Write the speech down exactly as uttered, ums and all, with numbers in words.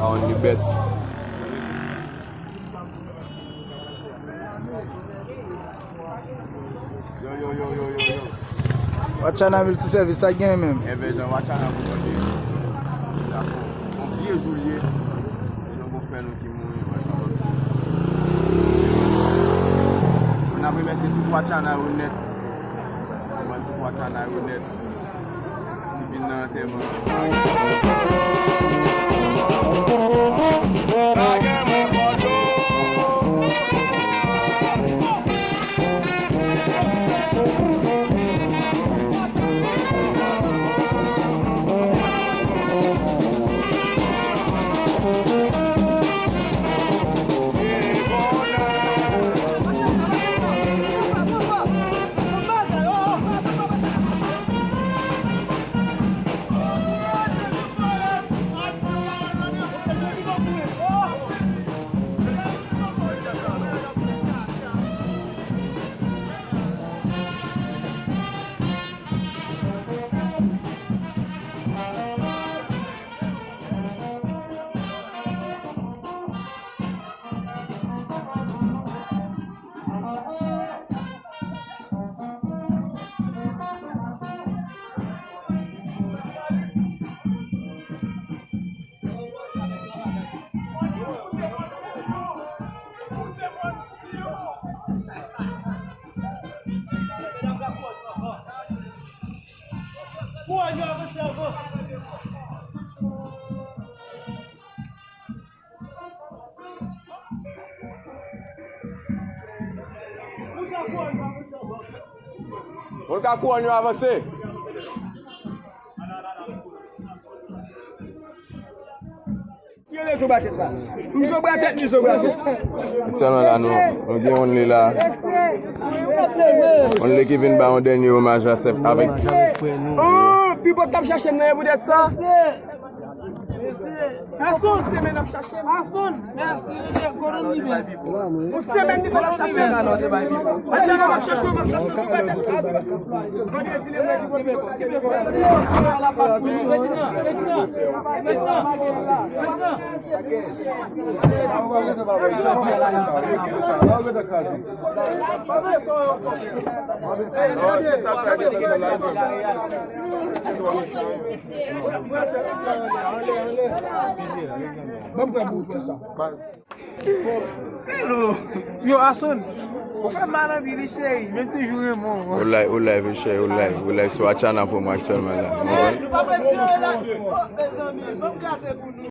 On the best. Yo, yo, yo, yo, yo, yo. Wachana Multiservice, sa gen menm. Enben, jan Wachana pou mwen, se yon vye jou l ye. Se nou gon frè nou ki mouri, mwen sa mwen. N ap remèsye tout Wachana yo nèt. Mwen tout Wachana yo nèt. Ki vin nan antèman. Moun ka kouwòn yo avanse. Ki rele zobra tèt la? M zobra tèt, li zobra tèt. Aktyèlman la, nou, nou gen Only la. Only ki vin ba yon dènye omaj a Sèf avèk Oh, Pipòt t ap chache m nan, e poutèt sa. Ason, semèn ap chache m. Ason, mèsi, kote m li bès. Yon semèn li fè l ap chache m. Atè, m ap chache w, m ap chache w, m ap chache w. Hello. Yo, Ason, ou fè mal anpil, cheri, men m toujou renmen w. Ou live, ou live, cheri, ou live, ou live sou Wachana pou mwen aktyèlman la. Nou pa prese la. Oh, mezanmi, ban m kraze pou nou.